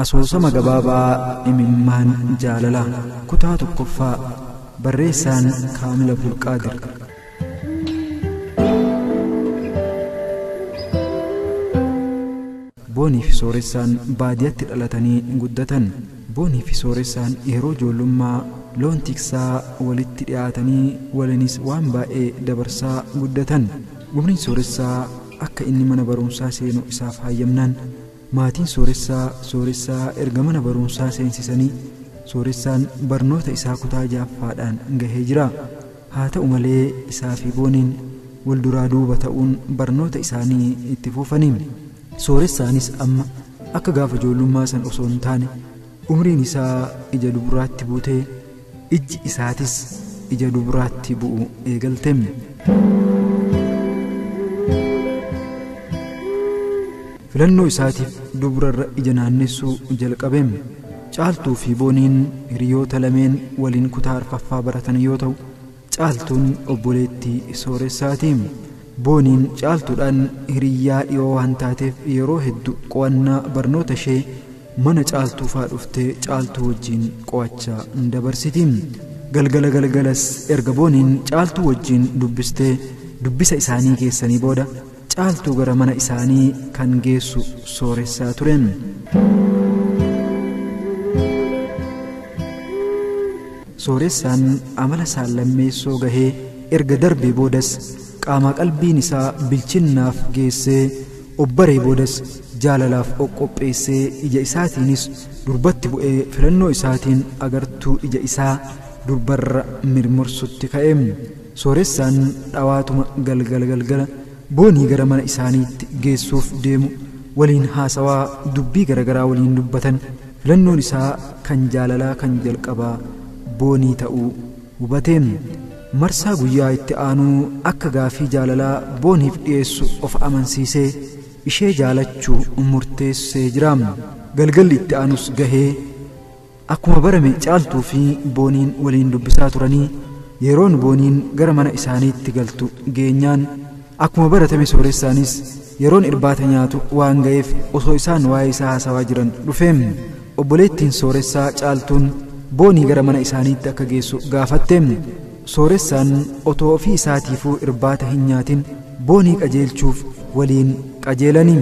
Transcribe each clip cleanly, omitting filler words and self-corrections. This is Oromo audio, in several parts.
Asoosama gabaabaa imimmaan jaalalaa kutaa tokkoffaa barreessaan Kaamil Abdulqaadir. Boonii fi Sooressaan baadiyyaatti dhalatanii guddatan. Boonii fi Sooressaan yeroo ijoollummaa loon tiksaa walitti dhiyaatanii waliinis waan baay'ee dabarsaa guddatan. Umriin Sooressaa akka inni mana barumsaa seenu isaaf hayyamnaan maatiin Sooressaa Sooressaa erga mana barumsaa seensisanii Sooressaan barnoota isaa kutaa ja'affaadhaan gahee jira. Haa ta'u malee isaa fi Booniin wal duraa duuba ta'uun barnoota isaanii itti fufanii. Sooressaanis amma akka gaafa ijoollummaa san osoo hin taane umriin isaa ija duburaatti buutee ijji isaatis ija duburaatti bu'u eegalte. Filannoo isaatiif duburarra ija naannessuu jalqabe. Caaltuu fi Booniin hiriyoota lameen waliin kutaa arfaffaa baratan yoo ta'u, Caaltuun obboleettii Sooressaati. Booniin Caaltuudhaan hiriyyaa dhiyoo waan taateef yeroo hedduu qo'annaa barnoota ishee mana Caaltuu fa'aa dhuftee Caaltuu wajjin qo'achaa dabarsiti. Galgala galgalas erga Booniin Caaltuu wajjin dubbistee dubbisa isaanii geessanii booda Caaltuu gara mana isaanii kan geessu Sooressaa ture. Sooressaan amala saallammeessoo gahee erga darbee boodas qaama qalbiin isaa bilchinnaaf geessee obbaree boodas jaalalaaf qopheessee ija isaatiinis durbatti bu'ee filannoo isaatiin agartuu ija isaa durbarra mirmirsutti ka'e. Sooressaan dhawaatuma galgala galgala Boonii gara mana isaaniitti geessuuf deemu waliin haasawaa dubbii garagaraa waliin dubbatan filannoon isaa kan jaalalaa kan jalqabaa Boonii ta'uu hubate. Marsaa guyyaa itti aanuu akka gaafii jaalalaa Booniif dhiyeessu of amansiisee ishee jaalachuu murteessee jira. Galgalli itti aanus gahee akkuma barame Caaltuu fi Booniin waliin dubbisaa turanii yeroon Booniin gara mana isaaniitti galtu geenyaan akkuma baratame Sooressaanis yeroon irbaata nyaatu waan ga'eef osoo isaan waa'ee isaa haasawaa jiran dhufe. Obboleettiin Sooressaa Caaltuun Boonii gara mana isaaniitti akka geessu gaafatte. Sooressaan otoo ofii isaatiifuu irbaata hin nyaatin Boonii qajeelchuuf waliin qajeelani.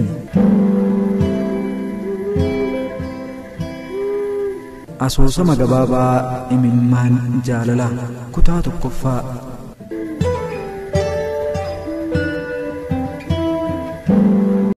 Asoosama gabaabaa imimmaan jaalalaa kutaa tokkoffaa